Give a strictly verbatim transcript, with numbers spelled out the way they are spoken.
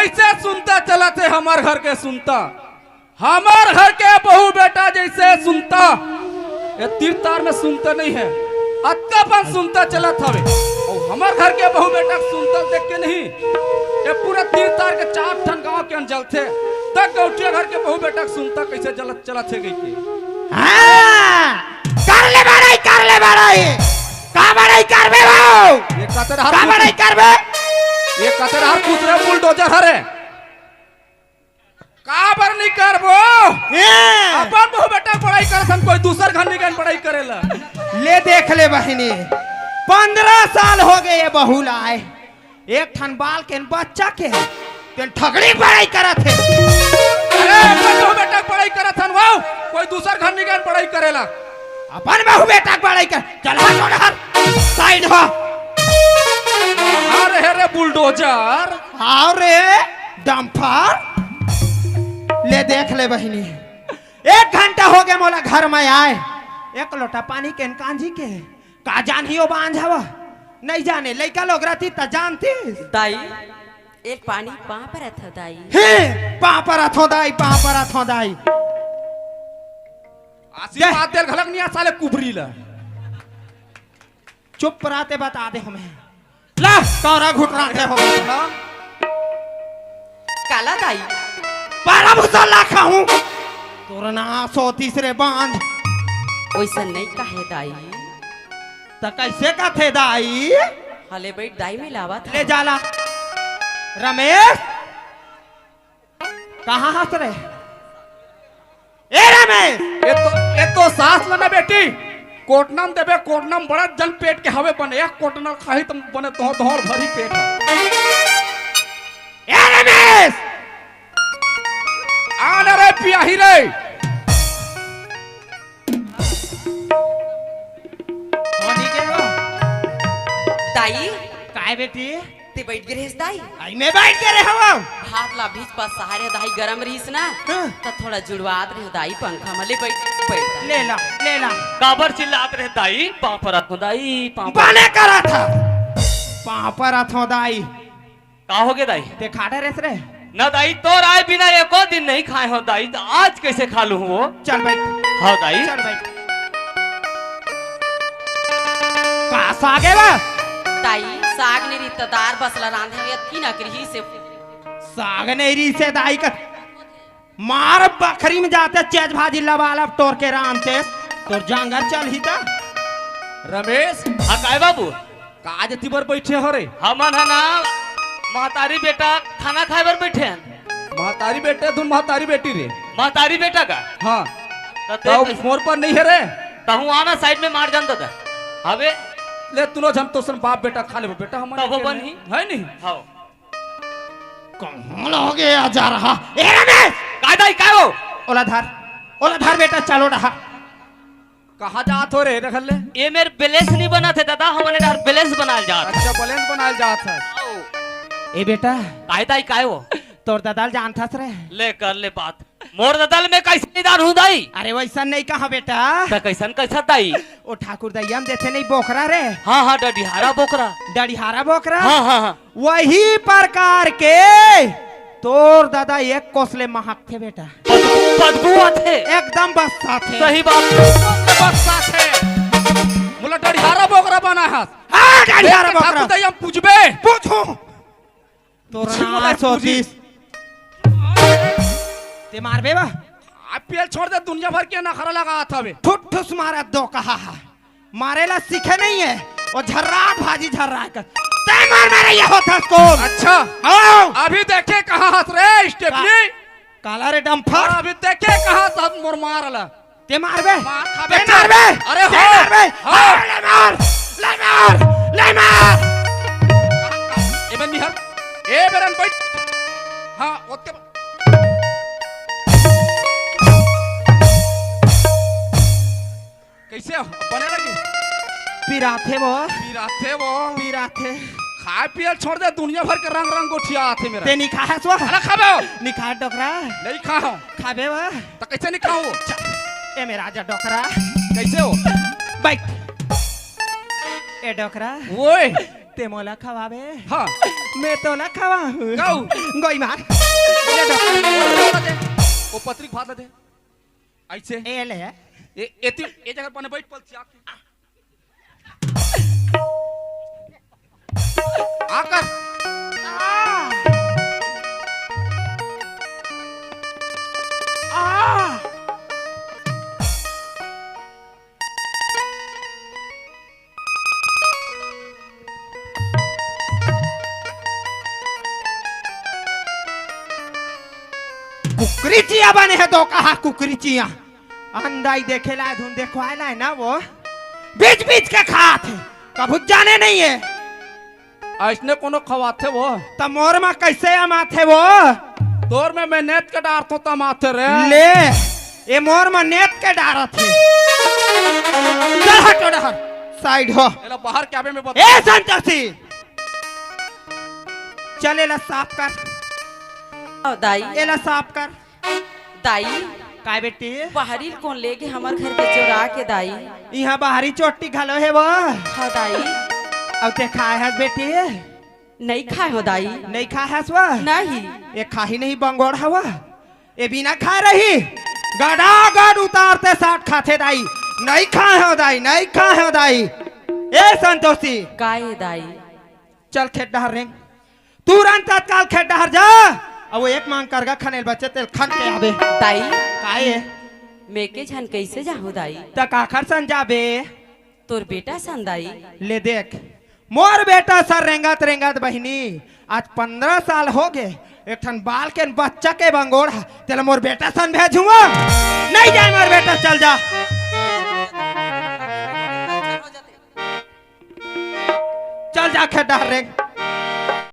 कइसे सुनता चलत हे हमर घर के सुनता। हमर घर के बहू बेटा जइसे सुनता, ए तीर तार में सुनता नइ हे, अतका पन सुनता चलत हवे। अउ हमर घर के बहू बेटा के सुनता देख के नहीं, ए पूरा तीर तार के चार ठन गांव के अन जलथे, त गौटिया घर के बहू बेटा के सुनता कइसे जलत चलत हे कहिके। हाँ, कर ले बड़ई, कर ले बड़ई। का बड़ई करबे वो? ये कतर हर का कुछ बड़ई करबे? ये कतर हर कुछ रे बुलडोजर हरे। काबर नहीं करबो? हैं। अपन बहू बेटा के बड़ई करथन, कोई दूसर घर नहीं गन बड़ई करेला। ले देख ले बहिनी, पन्द्रह साल हो गए ये बहू लाए, एक ठन बाल के न बच्चा के, तेन ठगड़ी बड़ई करत हे। अरे, अपन बहू बेटा के बड़ई करत हन, वाओ, कोई दूसर घर नहीं गन बड़ई करेला। अपन बहू बेटा के बड़ई कर, चल हट, छोड़ हट, साइड हो। अरे, हे रे बुलडोजर। आओ रे, डंपर। ले देख ले बहिनी, एक घंटा हो गया मोला घर में आए, एक लोटा पानी के न कांजी के, का जानही ओ बांझ हवा? नहीं जाने, लइका लोग रहती त जानती। दाई, एक पानी पाँव परत हव दाई। हे, पाँव परत हव दाई, पाँव परत हव दाई। आशीर्वाद देल घलक नहीं आ साले कुबरी ला। चुप रहते बता दे हमें। ला, तोरा घुटना दे हो। काला दाई? बारह भुसा ला खाहूं। तोर नास होतिस रे बांझ। ओइसन नहीं कहे दाई। त कइसे कथे दाई? हले बइठ दाई, मिलावत ले हव। जाला। रमेश, कहाँ हस रे? ए रमेश! ए तो, ए तो सास ल ना बेटी, कोटना म देबे, कोटना म बड़ा जन पेट के हवे बने, एक कोटना खाही त बने तो धोर भरी पेट हे। ए रमेश! आ ना रे पियाही रे। मोनी के हो? दाई। काय बेटी? ते बइठ गे रहेस दाई? आई मैं बइठ गे रहे हवं। हाथ ला भीज पास सहारे दाई गरम रहिस ना, हाँ। त थोड़ा जुड़वात रहे दाई पंखा म ले बइठ, बइठ दाई। ले ला, ले ला। काबर चिल्लात रहे दाई? पाँव परत हव दाई, पाँव परत बने करत हव। पाँव परत हव दाई। का होगे दाई? ते खा डरेस रे? ना दाई, तोर आय बिना एको दिन नहीं खाए हव दाई, त आज कइसे खा लूं वो? चल बइठ। हव दाई। चल बइठ। का साग हे बा? दाई, साग नहीं रही त दार बसला रांधे हवं, अतकी नकरी से। साग नहीं रही से दाई का मार बखरी में जाते चेज भाजी लबालब टोर के रांधते, तोर जांगर चलही त। रमेश। हाँ, काय बाबू? का जति बर बइठे हो रे? हमन ह ना महतारी बेटा खाना खाए बर बइठे हन। महतारी बेटा, धुन महतारी बेटी रे। महतारी बेटा का? हाँ। त तउ देख, मोर पर नहीं हे रे। तहूँ आना साइड में मार जान दादा। हवे। ले तुनो झन तोसन बाप बेटा खा लेबो बेटा, हमन तब अकेले बन ही। हे नहीं? हाँ। कहाँ लगे आ जा रहा? ए रमेश! काय दाई, काय हो? ओला धर। ओला धर बेटा, चलो रहा। कहाँ जात हो रे, रख ले। ए मेर बैलेंस नहीं बनत हे दादा, हमन ए डार बैलेंस बनाल जात। अच्छा, बैलेंस बनाल जात हे। आओ। ए बेटा। काय दाई, काय हो? तोर ददा ल जानथस रे? ले कर ले बात। मोर ददा ल मैं कइसे नहीं जानहूं दाई? अरे वइसन नहीं कहा बेटा। त कइसन कइसा दाई? ओ ठाकुर दइया म देथे नहीं बोकरा रे। हाँ, हाँ, डडिहारा बोकरा। डडिहारा बोकरा? हाँ, हाँ, हाँ। वही प्रकार के तोर ददा एक कोस ले महकथे बेटा। बदबू, बदबू आथे। एकदम बस्साथे। सही बात। बस्साथे। मोला डडिहारा बोकरा बनाय हस। हाँ, डडिहारा बोकरा। ठाकुर दइया म पूछबे। पूछूं। तोर पूछी मोला नास पूछी। होतिस। ते मारबे बा? आ पेल छोड़ दे, दुनिया भर के नखरा लगात हवे। ठुस ठुस मारत दो कहा हा। मारे ला सीखे नहीं हे, वो झर्राट भाजी झर्राट कर। ते मार मारे ये होथस कोन? अच्छा। आओ। अभी देखे कहाँ हस रे स्टेपनी? का-, काला रे डंफर। अभी देखे कहाँ हस मोर मार ला। ते मारबे? मार खाबे ते मारबे? अरे ते हो। मारबे? हो। अरे ले मार, ले मार, ले मार। ए बंदी हर, ए बेरन बइठ। हाँ, ओतके ब-, कइसे हो? बने लगी? पिराथे वो। पिराथे वो। पिराथे। खाए पिए छोड़ दे, दुनिया भर के रंग रंग गोठिया आथे मेरा। ते नहीं खाहस वो? अरे खाबे हो। नहीं खा डोकरा। नहीं खाहूं। खाबे वो? त कइसे नहीं खाहूं? चा-, ए मेरा आजा डोकरा। कइसे हो? बइठ। ए डोकरा। ओए। ते मोला खवाबे? हाँ। मैं तोला खवाहूँ। गऊ। गोई मार। ले डॉक्टर। वो पत्रिक भात ला दे। ऐसे। ए ले। ए, एती, ए जगह पने बैठ पलचिया के। आकर। आ। आ। कुकरी चिया बने हे तो कहा कुकरी चिया। अंधाई देखे ला धुन देखवाए ला हे ना वो। बीच बीच के खात हे। कभू जाने नहीं हे। अइसने कोनो खवाथे वो। त मोर म कइसे अमाथे वो? तोर में मैं नेत के डारथों त अमाथे रे। ले, ए मोर म नेत के डारत हे। चल हट डहर, साइड हो। एला बाहर क्या बे में बता। ए संतोषी, चल एला साफ कर। ओ दाई। एला साफ कर। दाई। काय बेटी? बाहरी कोन लेगे हमर घर के चोरा के दाई? इहाँ बाहरी चोटी घलो हे वो। हाँ दाई। अउ ते खाए हस बेटी? नइ खाए हो दाई। नइ खाए हस वो? नहीं। ए खाही नहीं बंगोड़ हवा। ए बिना खाए रही। गड़ा गड़ उतारते साठ खाथे दाई। नइ खाए हो दाई, नइ खाए हो दाई। ए संतोषी। काय दाई? चल खेत डहर रेंग। तुरंत तत्काल खेत डहर जा। अउ वो एक मांग करगा खनेल बचे तेल खन के आबे। दाई। काय? मैं के झन कइसे जाहूँ दाई? त काखर सन जाबे? तोर बेटा सन दाई। ले देख, मोर बेटा सन रेंगत रेंगत बहिनी, आज पंद्रह साल होगे, एक ठन बाल के बच्चा के बंगोड़ हा, तेला मोर बेटा सन भेजूँ? नइ जाय मोर बेटा, चल जा। चल जा खेत डहर रेंग।